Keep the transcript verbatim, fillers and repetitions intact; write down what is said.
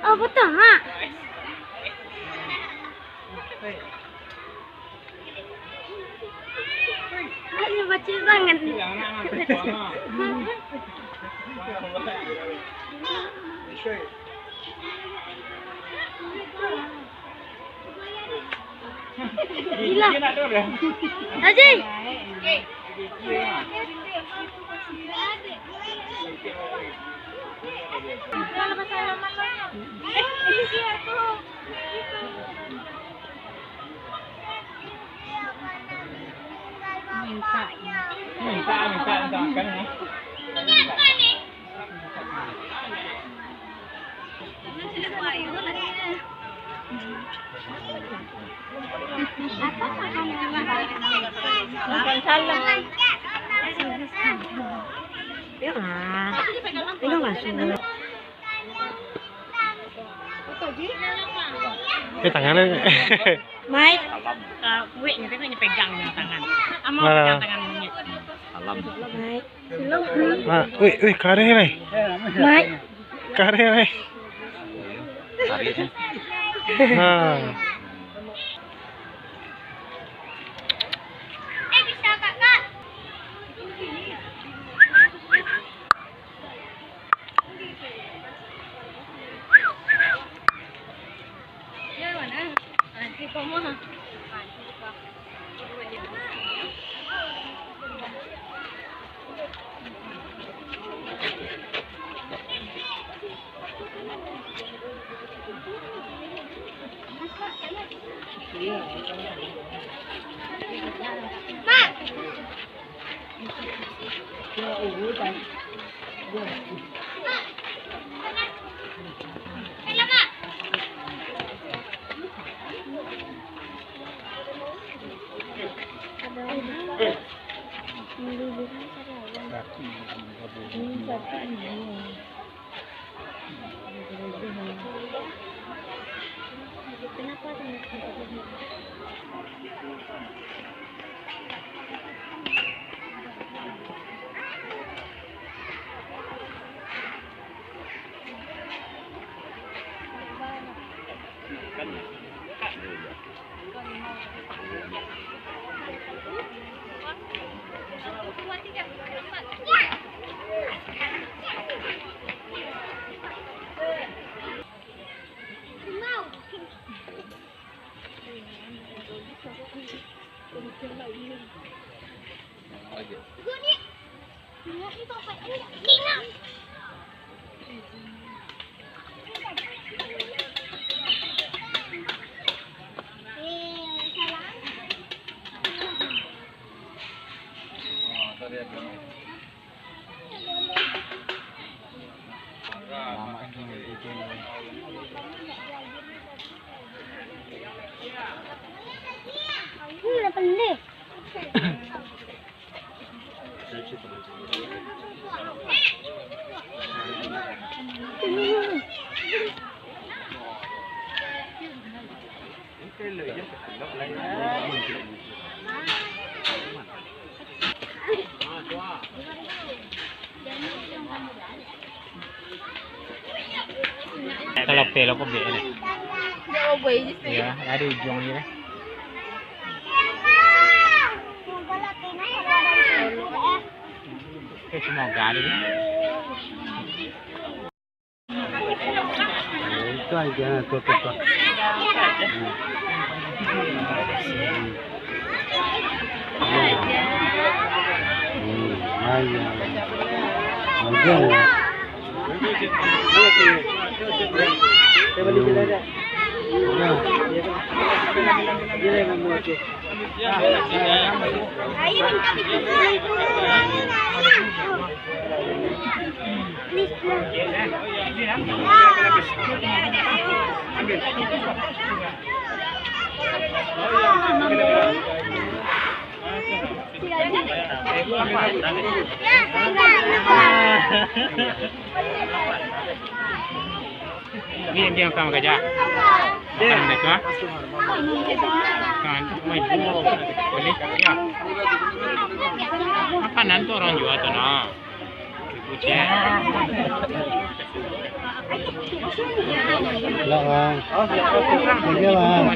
Oh, betul, Mak. Hanya baca tangan. Gila. Haji. Minta. Minta, minta, minta makan, ya. Makan salam. Ya, pegang langsung. Eh, tangannya. Mai. Kalau kueknyo, kueknyo pegang dengan tangan. Amal pegang tangan monyet. Salam. Mai. Ah, wih, wih, kareh, Mai. Mai. Kareh, Mai. Kareh, eh. Nah. Hmm, lapan deh. Kalau pe lo ko be ni. Iyo, ado ujuang ni lah. Eh, semoga ado. Itu aja, tuh, tuh, tuh. Hmm. Hmm. Hmm. Hmm. Hmm. Ni yang pertama kerja. Makan dah tu, ah. Kan, mai dulu. Boleh, ya. Makanan tu orang jual tu, nah. Lah, Bang. Oke, Bang.